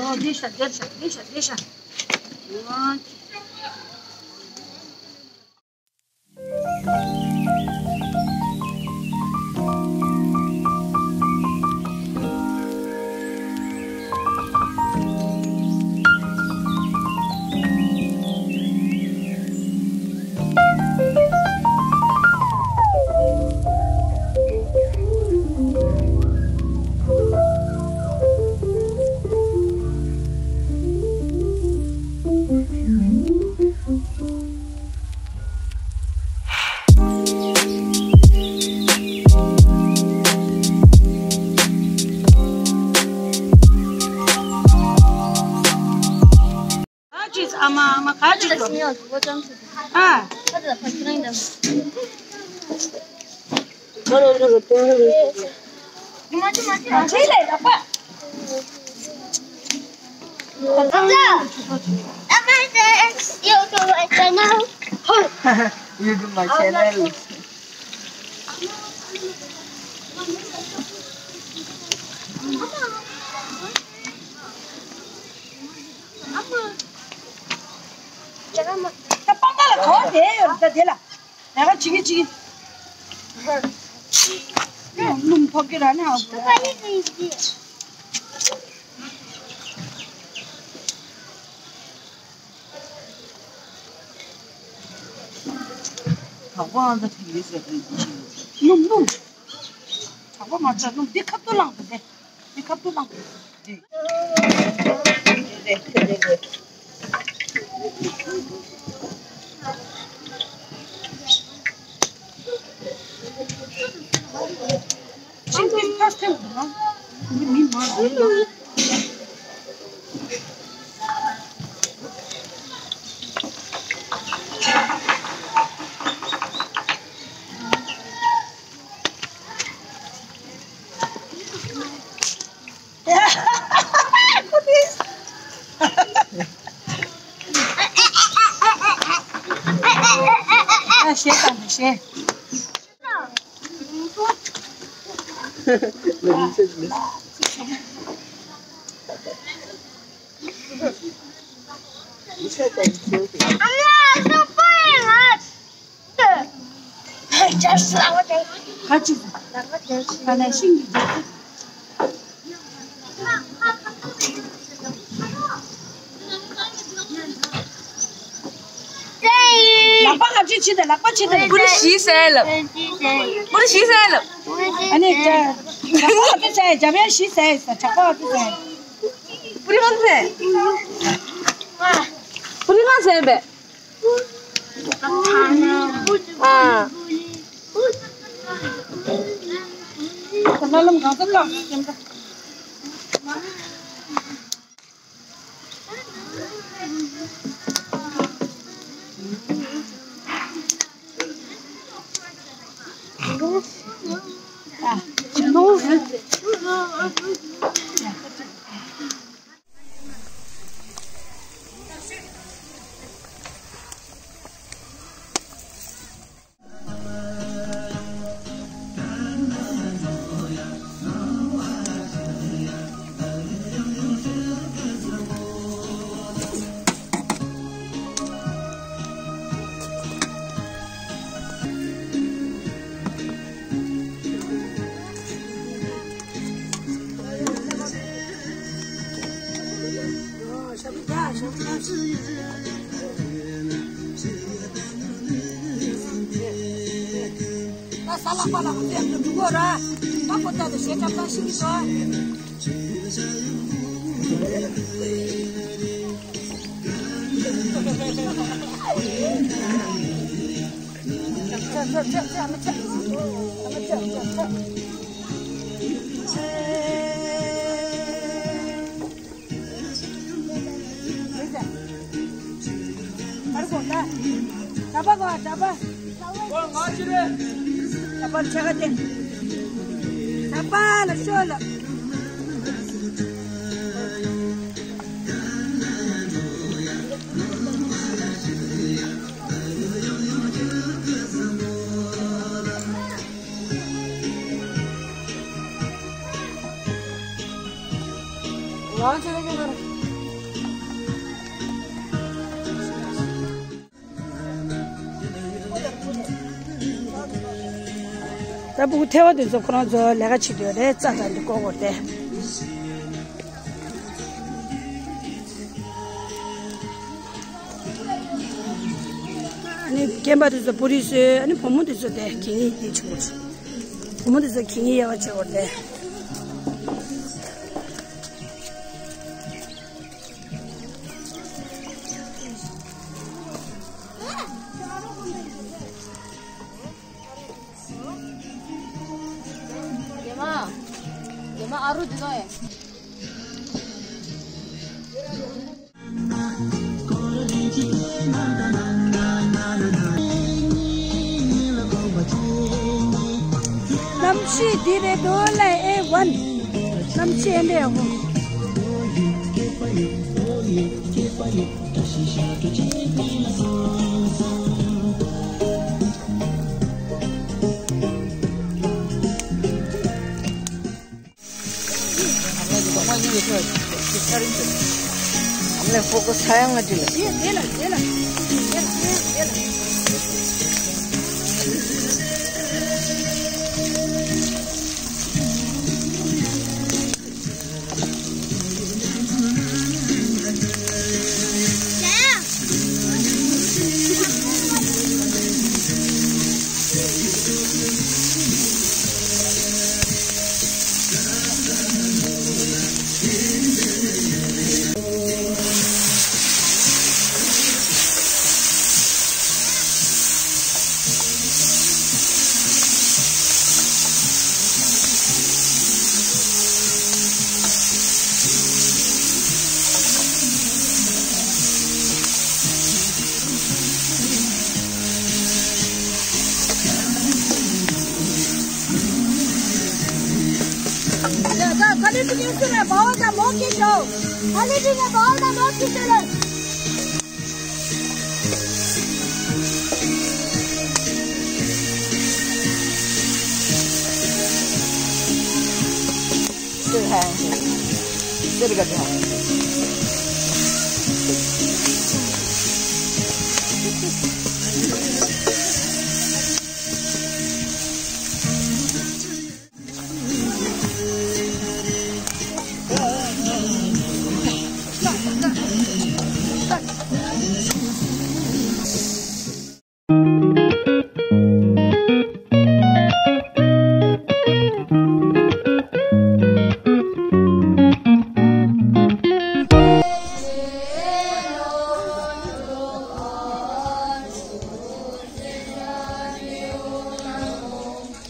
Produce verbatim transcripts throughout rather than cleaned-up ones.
ཨོ། བསྡད་ཤག་བསྡད་ཤག་བསྡད་ཤག་བསྡད་ཤག་ཨོ། ག་ཅིག་ཨ་མ། ཨ་མ། ག་ཅིག་འགྲོ། ཨ། YouTube my channel. ད་པང་ཁ་ལ་ག་བ་དེ་ཡོད་ད་དེ་ལ། ལས་ཀ་བྱེད་ཀྱི་བྱེད་ཀྱི། སྣུམ་ཕོག་གི་ར་ནི་ཧ་གོ། གྲོགས་པོ་ཨང་ད་ཐིག་ལེ་ཟེར་དུས་ཀྱི་ཆེ། སྣུམ་སྣུམ། གྲོགས་པོ་མ་ཆགས་སྣུམ་འདི་ཁ་ཐུག་ལངས་དུ་དེ། འདི་ཁ་ཐུག་ལངས་དུ་དེ། ཅིང་ཏིང་ཕར་ཐེངས་འདུག་ན། མི་མི་མང་རེད་ལ། ཨ་ཞེས་དང་ཞེས། ཁ་ཅིག་ཁ་ནས་ཤིང་གི་རྒྱབ་ཏུ། ལག་པ་ཁ་ཅིག་ཕྱིས་ཏེ། ལག་པ་ཕྱིས་ཏེ། པུ་རི་ཤི་སེ་ལབ། པུ་རི་ཤི་སེ་ལབ། ཨ་ནི་ལག་པ་ཁ་ཅིག་ཕྱིས། རྒྱབ་ཡ་ཤི་སེ་ས། ཇག་པ་ཁ་ཅིག་ཕྱིས། པུ་རི་ཁ་སེ། པུ་རི་ཁ་སེ་བས། ཨ། ཁོ་ལ་ལམ་གང་ས་བཀག་སེམས་ཁ། ཨ། ད་ས་ལག་པ་ལག་པ་བཙན་དུ་འགྲོ་གོ་ར། ད་ཁོ་ད་དུ་ཞེ་དྲག་པ་ཤི་གི་འདུག་ད་ཕྲུ་གུ་ཐེ་བ་དེ་ཚོ་ཁོ་རང་ཚོ་ལས་ཀ་བྱེད་དུས་རེད། རྩྭ་དང་འདི་བཀོག་དགོས་རེད་དེ། ཨ་ནི་རྒན་པ་དེ་ཚོ་པུ་རི་བཟོས། ཨ་ནི་བུ་མོ་དེ་ཚོ་དེ་གད་སྙིགས་དེ་བྱེད་དགོས། བུ་མོ་དེ་ཚོ་གད་སྙིགས་དབྱེ་བ་བྱེད་དགོས་རེད་དེ། རྒྱ་མ། རྒྱ་མ་ཨ་རུ་འདི་དག་ཡ། གནམ་གཤིས་འདི་རེད་འདུག་ལ། ཨེ་ཝན། གནམ་གཤིས་ཨེ་འདྲ་ཡག་པོ།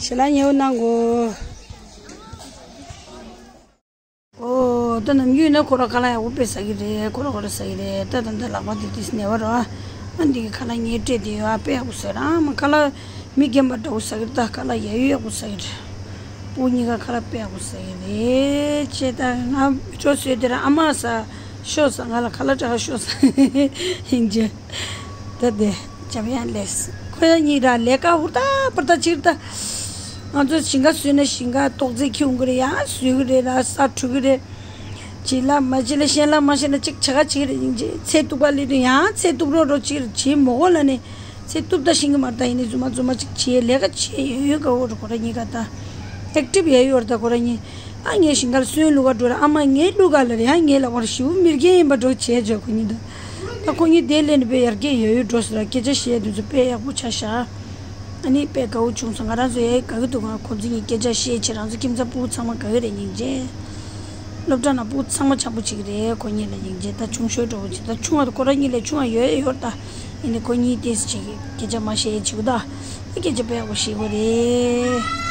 ཞལ་ལག་ཉེ་བོ་གནང་གོ། ཨོ། ད་ནམ་རྒྱུན་ན་ཁོ་ར་ཁ་ལག་ཡག་པོ་དཔེ་ཟ་གི་རེད། ཁོ་ར་ཁོ་ར་ཟ་གི་རེད། ད་ད་ད་ལག་པ་དེ་དེས་ནས་བར་བ། ཨ་འདི་གི་ཁ་ལག་ངས་སྤྲད་དེ་ཡོད། ཨ་དཔེ་ཡག་པོ་ཟ་ར། ཨ་མ་ཁ་ལག་མི་རྒན་པ་འདྲ་བོ་ཟ་གི་རེད། ད་ཁ་ལག་ཡག་ཡོད་ཡག་པོ་ཟ་གི་རེད། སྤུ་གུ་གཉིས་ཀ་ཁ་ལག་དཔེ་ཡག་པོ་ཟ་གི་རེད། ཅེས་ད་ང་འགྲོ་བཟོས་དེ་ར་ཨ་མ་ཟ་ཤོག་ཟ། ང་ལ་ཁ་ལག་སྤྲད་ཤོག་ཟ་ཡིན་ཅེ། ད་དེ་འཇམ་དབྱངས་ལས་ཁོ་ཡ་གཉིས་ར་ལས་ཀ་ཧུར་ཐག་པར་ཐག་ཕྱིར་ད། ང་ཚོ་ཞིང་ཁ་བཟོས་ན་ཞིང་ཁ་ཏོག་ཙེ་ཁྱེར་འོང་གི་རེད། ཡང་བཟོས་གི་རེད་ལ་ས་འཁྲུ་གི་རེད། བྱི་ལ་མ་བྱི་ལ་ཤན་ལ་མ་ཤན་ལ་ཅིག་བྱ་ག་བྱེད་ཀྱི་རེད། ཡིན་ཅེ་ཚེ་གཏུག་པ་ལས་དུ་ཡང་ཚེ་གཏུག་རོགས་རོགས་བྱེད་ཀྱི་རེད། བྱེད་མོ་གོ་ལ་ནི་ཚེ་གཏུག་ད་ཤིང་གི་མར་ད་ཡིན་ནི་རྫུན་མ་རྫུན་མ་ཅིག་བྱེད་ལས་ཀ་བྱེད་ཡོད་ཡོད་ག་འོ་ར་ཁོ་ར་གཉིས་ཀ་ད་ཨེག་ཊིབ་ཡོད་ཡོད་ར་ད་ཁོ་ར་གཉིས། ཨ་ངའི་ཞིང་ཁར་སོན་བླུག་ག་འགྲོ་ར་ཨ་མ་ངའི་བླུག་ག་ལ་རེད། ཨ་ངའི་ལ་བར་ཞིའུ་མི་རྒན་ཡིན་པ་འགྲོ་བྱས་བྱས་ཁོ་གཉིས་ད། ད་ཁོ་གཉིས་དེ་ལས་ནི་དཔེ་ཡར་རྒྱས་ཡོད་ཡོད་འགྲོ་ཟེར་ར་སྐད་ཆ་བཤད་དུས་ཚོད་དཔེ་ཡག་པོ་ཆགས་ཤག་ཨ་ནི་དཔེ་དགའ་བོ་བྱུང་སོང་། ང་རང་ཚོ་ཡའི་དགའ་གི་འདུག་ང་ཁོང་ཚོ་གཉིས་སྐད་ཆ་བཤད་བྱས་རང་ཚོ་ཁྱིམ་ཚང་ཕྲུ་གུ་ཚང་མ་དགའ་གི་རེད་སྙིང་རྗེ། སློབ་གྲྭ་ནང་ཕྲུ་གུ་ཚང་མ་འཆམ་པོ་བྱེད་ཀྱི་རེད། ཁོ་གཉིས་ལ་སྙིང་རྗེ། ད་ཆུང་ཤོས་འགྲོ་བོ་བྱེད་ད་ཆུང་བ་དེ་ཁོ་རང་གཉིས་ལས་ཆུང་བ་ཡོད་ཡོད་ད། ཡིན་ནི་ཁོ་གཉིས་ཏེས་བྱེད་ཀྱི་སྐད་ཆ་མ་བཤད་བྱེད་གི་ད། ཨ་སྐད་ཆ་དཔེ་ཡག་པོ་བཤད་གི་རེད།